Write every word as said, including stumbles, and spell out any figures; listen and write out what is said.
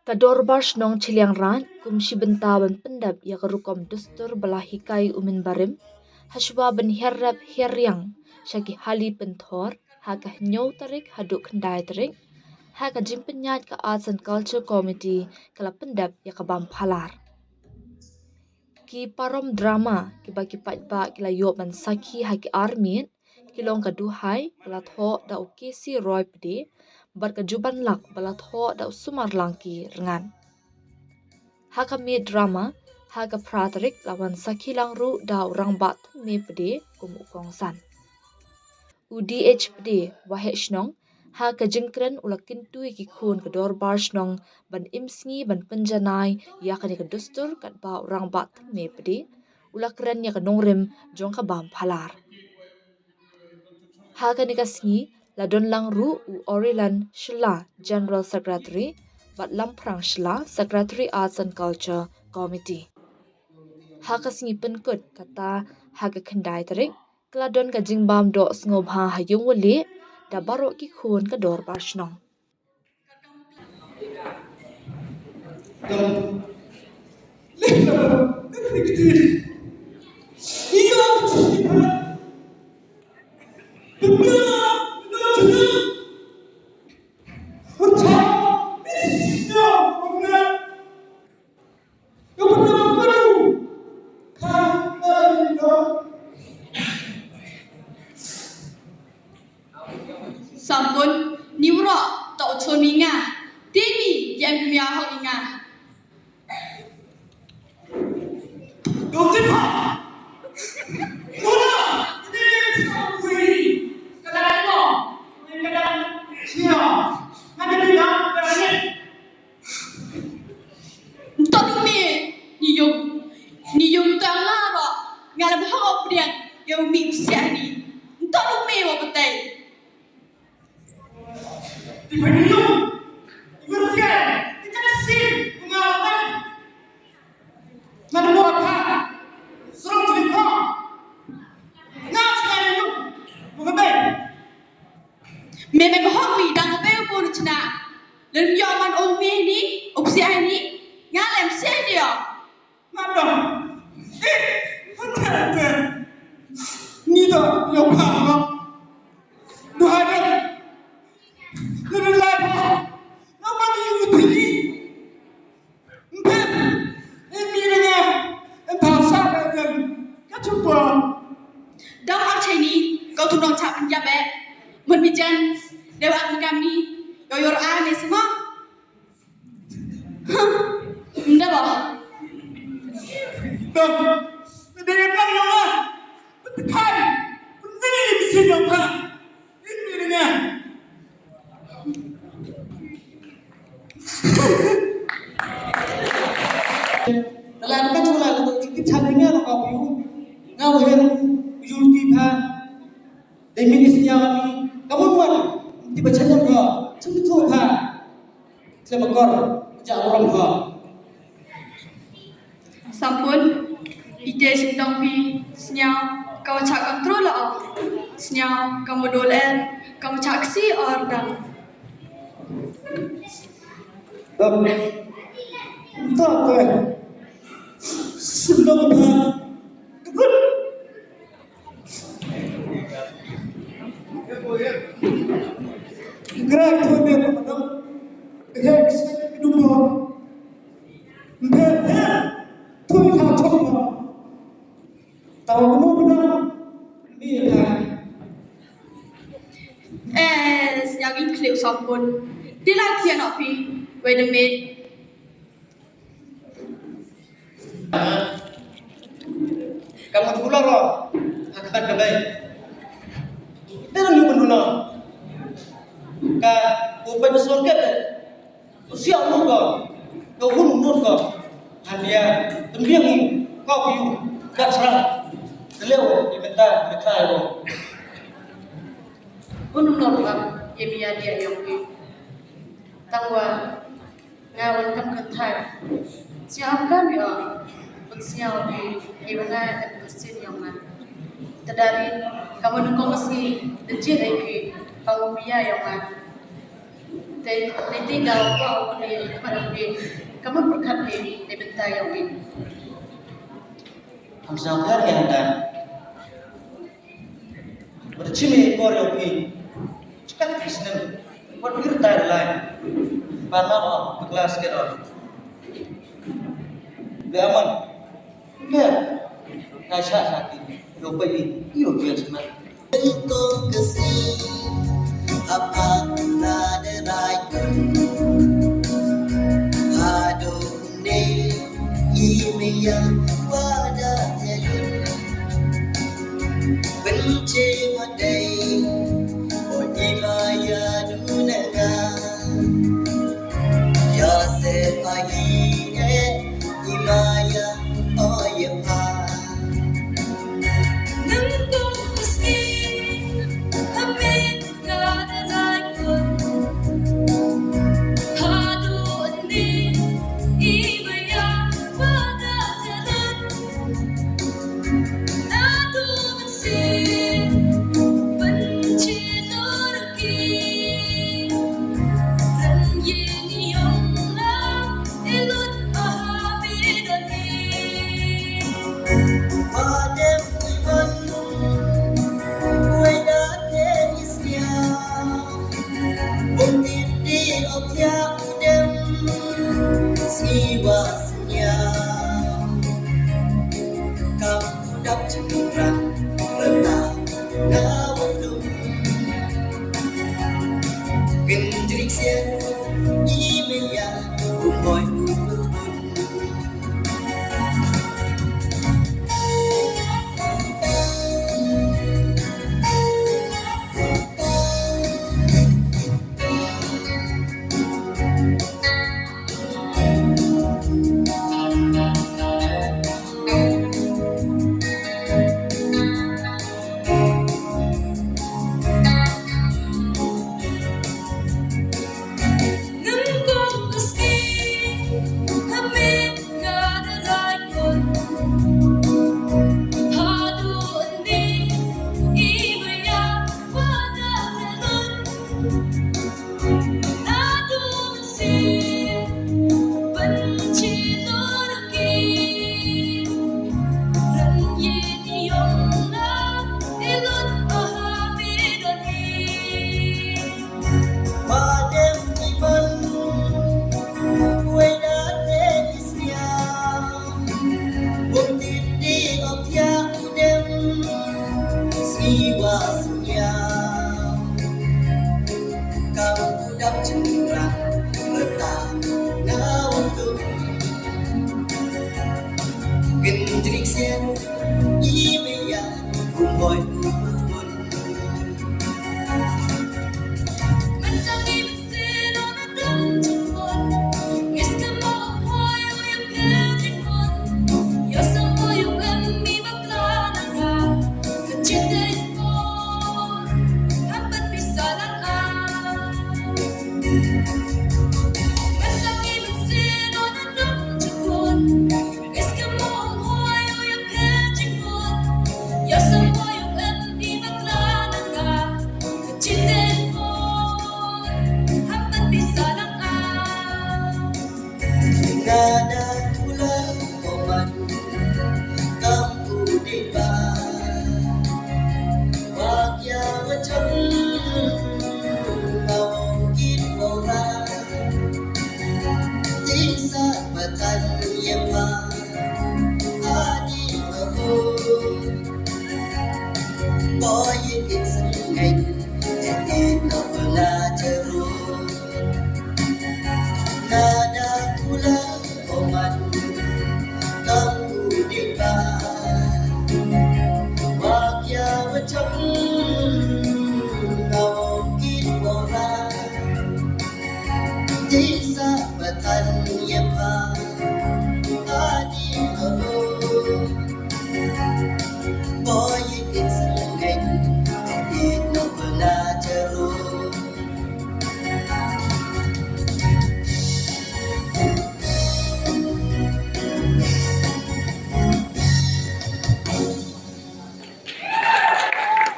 Ka Dorbar Shnong Chilliangraij kum shi bynta ban pyndep ïa ka rukom dustur ba la hikai u mynbarim, hashwa ban hiar rep hiar riang sha ki hali pynthor ha ka hynñiew tarik haduh khyndai tarik, ha ka jingpynïaid ka Arts and Culture Committee ka la pyndep ïa ka bam phalar. Ki parom drama kiba ki paidbah ki la ïoh ban sakhi ha ki ar miet ki long ka Duhai ba la thoh da u K C Roy Pde bad ka Jubanlak ba la thoh da u Sumarlangki Rngan. Ha ka miet drama ha ka phra tarik la wan sakhi lang ruh da u Rangbah Thymme Pde kum u kongsan. U D H Pde, Waheh Shnong, ha ka jingkren u la kyntu ïa ki khun ka Dorbar Shnong ban im sngi ban pynjanai ïa kane ka dustur, katba u Rangbah Thymme Pde u la kren ïa ka nongrim jong ka bam phalar. Ha kane ka sngi la don lang ruh u Orilan Shylla, General Secretary, bad Lamphrang Shylla, Secretary Arts and Culture Committee. Ha ka sngi pynkut kata, ha ka khyndai tarik, ka la don ka jingbam doh sngewbha ha Ïungwaleh da baroh ki khun ka Dorbar Shnong. Sampun, ni wro, to chon mi nga. Timi, yang mi ahok nga. Ntong me ni yung, ni yung tang la ro, nga la ba hok pdiang, ya u mi u sia ni. Ntong me wa betai. Di ba ni yung, di ba sia, di ka sin, nga la bai. Nga la ba ka, serong di ka. Nga sia ni yung, nga bai. Me me hok mi dang be u bun chna. Lem yo man o me ni, op si ai ni. Nga lem si ai dio. Madam. Eh, hante hante. Ni do yo pa no. Do hade. Ni do lai pa. No man ni ni. Mpem, imi ringa, enta sa ba jan, ka chupa. Dang ar cheni, kau tu dong chap ya be. Mun mi jan, dewa mi kami, yo yor a ni semua. Nda ba. Dang, nda ya bang yo la. Betekan, betekan ni sini yo pa. Imi ringa. Dalam ka chula ka tu ki chale nga na ka piu. Nga u her u yul ti pha. Dei minis nya mi. Ka mun wan. Ti ba chanyam ka. Chum tu pha. Klem akor. Ja uram ka. Sampun, ite sing dong pi, sñiaw, ka wa chak control la ong. Sñiaw, ka modol er, ka wa chak si or dang. Dang. Dang, eh. Sing dong pi. Good. Ngrai thoi me ko madam. Ngrai kisa ni dumo. Mbe he. Thoi ka thoi ma. Tawa mo bna. Mbe he. Eh, yang in clip sampun. Dila kia nak pi. Wait a minute. Ka mut kula ro, ha ka ka bai. Te ru ni pun no. Ka u bai na sor ke te. U sia u ko. Ka u hun u ko. Han dia, tembiang u, ka u piu, ka serang. Teleu, di menta, menta u. Hun u no ka, ye bia dia yong ki. Tangwa, Nga wan kam kynthai. Sñiaw kam ïa. Pun sñiaw di, di ba nga kan pun sin ïa nga. Tadari, ka wan kong si, da jin ai ki, ka wan mia ïa nga. Lei ti daw ba u ne ka mat u ne ka mat pyrkhat ne ne bynta ïa u ne. Ham sngewthuh ïa ka. Wat shim ïa i por ïa u ne. Chikat ki snem. Wat wir tai lai. Ba na ba ka klas ke dor. Be aman. Nge, nga shah shah ki, ïoh peit ïa u, ïoh peit sha. Ko ka sngi, hap hap la da rai kun. Haduh ne, i maya wa da telu. Pynche wa dei, o i maya du na nga. Ïa se pagi eh, i maya, o ïa pa. Nang kong kuski, amen ka da lai kun. Haduh ni, i maya, wa da jalan. Siwa sñiaw, kam u dap chynrang, rta na wudum. Kin jrik sian, i maya, u hoi u bun. Siwa sñiaw, kam u dap chynrang, rta na wudum. Kin jrik sian, i maya, u hoi u bun.